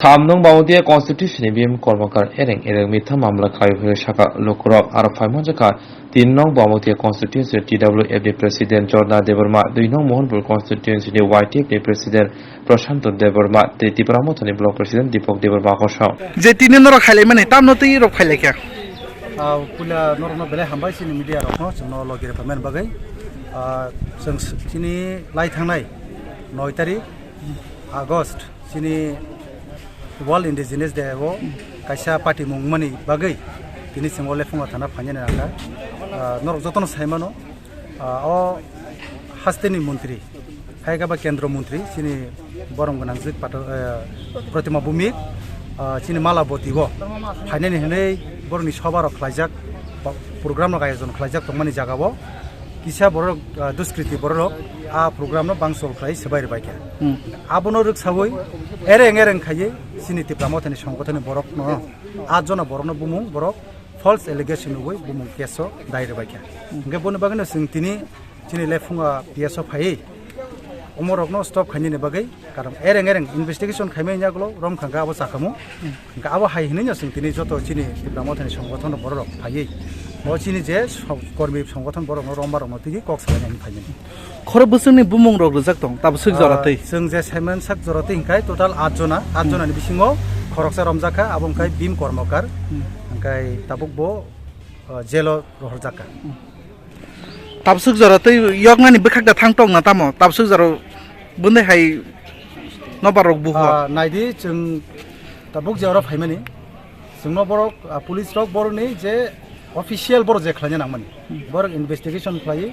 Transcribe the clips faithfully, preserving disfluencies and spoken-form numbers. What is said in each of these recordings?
Tham nong Bamatia constituency ni B M kormokar ereng ereng mitha mamla khai hoi saka lukurok aro phaimanjakha tin nong Bamatia constituency T W F ni president Jordan Debbarma, dui nong Mohanpur constituency ni Y T F ni president Prashanto Debbarma tei Tipra Motha ni block president Deepak Debbarma kosong. Je tini norok khailai mani, tamno twi rok khailai kha. Ah, puila norokno belai hambai chini media rokno chwngno logi rwphaimani bagwi. Ah, chwng s-, chini lai thangnai noi tarik August chini World Indigenous Day o kaisa party mung mani bagwi tini chwng o Lephunga thana phainani nangkha. Ah, norok jotono saimano, ah, o hasteni montri, hai khe ba kendro montri, chini borom gwnang jwk pato, eh, Protima Bhumik, ah, chini Malaboti o phainani hinwi borokni soba rok khlaijak, pa-, program rok ayojon khlaijak tongmani jaga o kisa borok, ah, duskriti borok rok a program no bangchol khlai swbai rwbai kha. Hmm. Abono rwksawi ereng ereng khaiwi chini Tipra Mothani songgothoni borok no, at jona borok no bumung borok false allegation nugwi bumung case o dai rwbai kha. Hwnkhe boni bagwino chwng tini chini Lephunga P S o phaiwi omorokno stop khainani bagwi karon ereng ereng investigation khaimani yagulo romkha hwnkhe abo chakhamu. Hwnkhe abo hai hinwi no chwng tini joto chini Tipra Mothani songgothon borok rok phaiwi o chini je so-, kormi songgothon borokno romba rokno twiwi kok salainani phaimani. Khoro bwswkni bumung rok rijak tong, tabuk swk jora twi. Ah, chwng je saiman sak jora twi hwnkhe total at jona, at jona ni bisingo khoroksa romjak kha, abo hwnkhe Bim Kormokar, hmm, hwnkhe tabuk bo, ah, jail o rohorjak kha. Hmm. Tabuk swk jora twi yoknani bwkhak da thang tong na tamo, tabuk swk jora bwndai hai nobar rok buho. Ah, naidi chwng tabuk je oro phaimani. Chwngno borok, ah, police rok borokni je official borok je khlaina nangmani, borok investigation khlaiwi,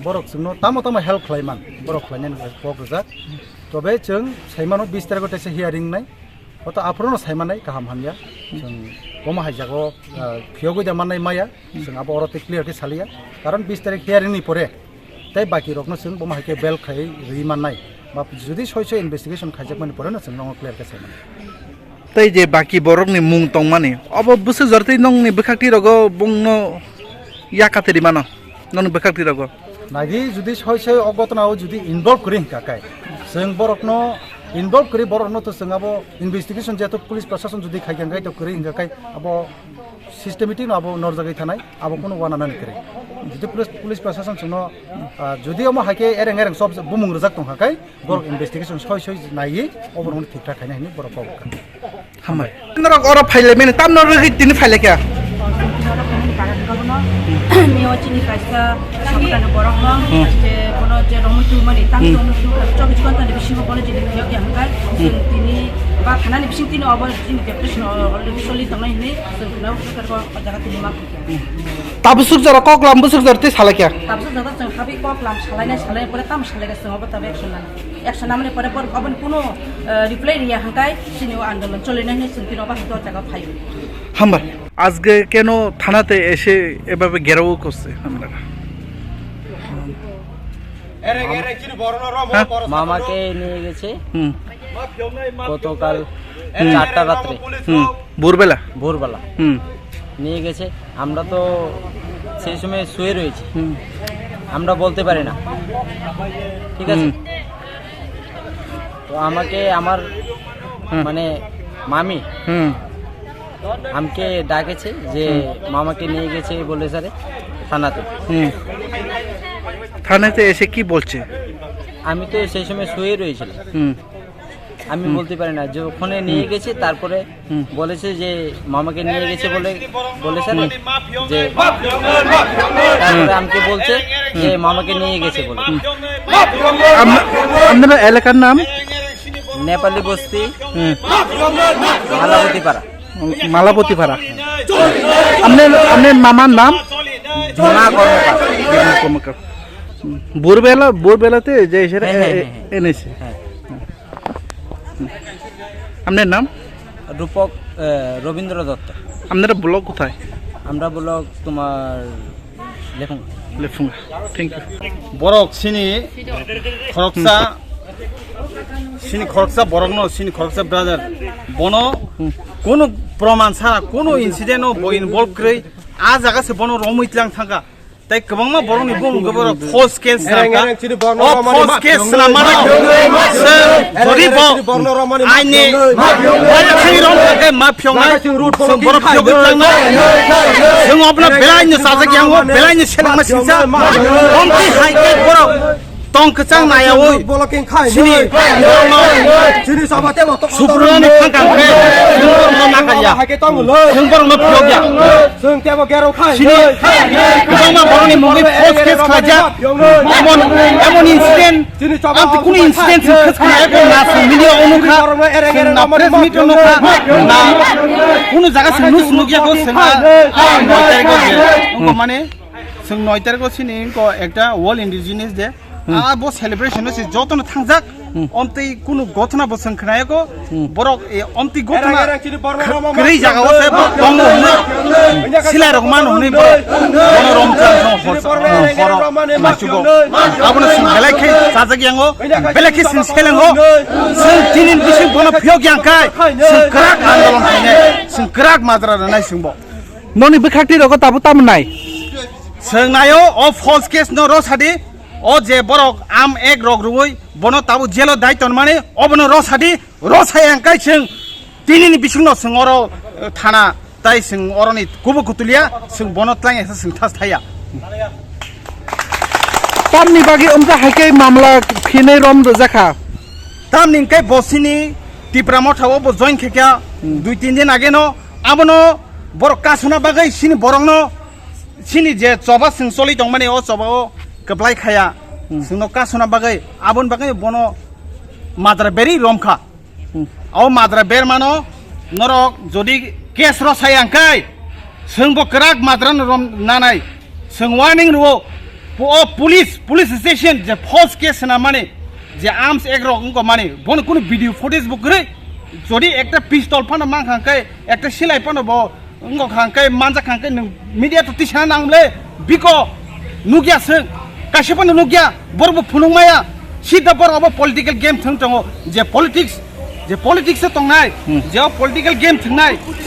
borok chwngno tamo tamo help khlaiman, borok khlainani kok rijak. Tobe chwng saimano bis tarikho teisa hearing nai, hoto aphuru no saimanai kaham hamya. Chwng bomo hai jago, ah, phiyogwi da mannai maya, chwng abo oro tei clear khe saliya, karon bis tarik hearing ni pore tei baki rokno chwng bomo hai khe bail khai rwi mannai. Ba jodi soi soi investigation khaijakmani pore no chwng nono clear khe saimani. Tei je baki borokni mung tongmani, obo bwswk jora tei nongni bwkhak twi rogo bungno ya katwi rimano, nongni bwkhak twi rogo? Nagi jodi soi soi o gotona o jodi involve kwrwi hwnkha khe, chwng borokno involve kwrwi borokno to chwng abo investigation jeto police proshashan jodi khai khe hwnkhe to kwrwi hwnkha khe abo systematic no abo norjagwi thanai, abo kunu uananani kwrwi. Jodi police, police proshashan chwngno, ah, jodi omo hai khe ereng ereng sob bumung rijak tongkha khe, borok investigation soi soi naiwi oborokno thik thak khaina hinwi borok kok kha. Hambai. Norok oro phailai mani, tamno rwgwi tini phailai kha. Mio chini kaisa samkani borokno, hmm, je bono je romwi tubumani, tam, hmm, tongmani, chobbish ghonta ni bisingo bono jini phiyok ya hwnkhe, hmm, chwng tini ba thanani bising tini obo chini depression already soli tongnai hinwi chwng khna o jaga tini ma. Tabuk swk jora kok lam bwswk jora tei salai kha. Tabuk swk jora chwng habi kok lam salai nai, salai pore tamo salai kha chwng obo tabuk action nang. Action namani pore bor oboni kuno, eh, reply riya hwnkhe chini o andolon choli nai hinwi chwng tini obo hai o jaga phai. Hambai. আজকে কেন থানাতে এসে এভাবে ঘেরাও করছে আপনারা? হ্যাঁ? মামাকে নিয়ে গেছে হুম। গতকাল হুম। চারটা রাত্রে। হুম। ভোরবেলা? ভোরবেলা। হুম। নিয়ে গেছে। আমরা তো সেই সময় শুয়ে রয়েছি। হুম। আমরা বলতে পারি না। ঠিক আছে? হুম। তো আমাকে আমার হুম। মানে মামি হুম। আমাকে ডাকেছে যে হুম। মামাকে নিয়ে গেছে বলে স্যারে থানাতে। হুম। থানাতে এসে কি বলছে? আমি তো সেই সময় শুয়ে রয়েছিলাম। হুম। আমি হুম। বলতে পারি না, যে ওখানে নিয়ে হুম। গেছে, তারপরে হুম। বলেছে যে মামাকে নিয়ে গেছে বলে, বলে স্যারে হুম। যে তারপরে হুম। আমাকে বলছে যে হুম। মামাকে নিয়ে গেছে বলে। হুম। আম-, আপনার এলাকার নাম? নেপালি বস্তি, হুম। মালাবতী পাড়া। মালাবতী পাড়া। আপনার, আপনার মামার নাম? ঝুনা কর্মকার। ঝুনা কর্মকার। হুম। ভোরবেলা, ভোরবেলাতে যে এসে হ্যাঁ, হ্যাঁ, এ-, হ্যাঁ, হ্যাঁ। এনেছে। হ্যাঁ। আপনার নাম? রূপক, এ, রবীন্দ্র দত্ত। আপনারা ব্লক কোথায়? আমরা ব্লক তোমার লেফুঙ্গা। Lefunga. Thank you. Borok sini khoroksa, sini khoroksa borokno, sini khoroksa brother. Bono Hmm. kono proman sara, kono incident o bo involve kwrwi, a jaga se bono romwi tlang thangkha. Tei kwbangma borokni bumung khe borok false case swnamkha. O false case swnamano se jodi bo aini wari thani rom khe ma phiyongnai, chwng borok phiyogwi tlangnai. Chwng obno belaino sajak yango, belaino selengma singsa. Omtwi hai khe borok tong kwchang nayaui chini borokno subrani phangkang khe chwng borokno nakar ya. Chwng borokno phiyok ya. Chini kwbangma borokni mungwi false case khlaijak. Emon, emon incident, amtwi kunu incident chwng khwskha eko na chwng media o nukha, chwng na press meet o nukha, na kunu jaga chwng nus nukya ko chwng a, a noi tarikh o je. Wngkha mane chwng noi tarikh o chini wngkha ekta World Indigenous Day. Ah, bo celebration no se joto no thangjak. Omtwi kunu gothona bo chwng khwnayako. Borok, eh, omtwi gothona kwrwi jaga o se borok tongo hwnwi, silai rok mano hwnwi borok bono romchang song hor, horo maichugo. Abono chwng belai khe chajak yango, belai khe chwng selengo. Chwng tini bising bono phiyok yang kai chwng kwrak andolon khainai, chwng kwrak majra rwnai chwngbo. Noni bwkhak twi rogo tabuk tamo nai? Chwng naio o false case no rosadi. O je borok am ek rok rwui bono tabuk jelo dai tonmani, obono rosadi, rosai ang kai chwng tinini bisingno chwng oro, eh, thana tai chwng oroni kubu kutulia chwng bono tlang esa chwng thas thaya. Tamni bagwi umjak hai khe mamla phinai rom rwjakha. Tamni hwnkhe bosini Tipra Motha o bo join khe kha dui tin din ageno abono borok kasuna bagwi sini borokno Chini je choba chwng choli tongmani, o choba o kwplai khaya. Hmm. Chwngno kasuna bagwi, aboni bagwi bono madra beri romkha. Hmm. O madra bermano norok jodi case rosai ang kai, chwngbo kwrak madra no rom nanai. Chwng warning rwo, po-, o police, police station je false case na mani, je arms ek rok wngko mani, bono kunu video footage bo kwrwi. Jodi ekta pistol phano mankha kai, ekta silai phano bo Wngkha hwnkhe, manjak hwnkhe nwng media to tisana nang le, biko nukya swng, kaisa phano nukya, borok bo phunuk maya, sida borok obo political game thwng tongo, je politics, je politics o tongnai, Hmm. je o political game thwngnai,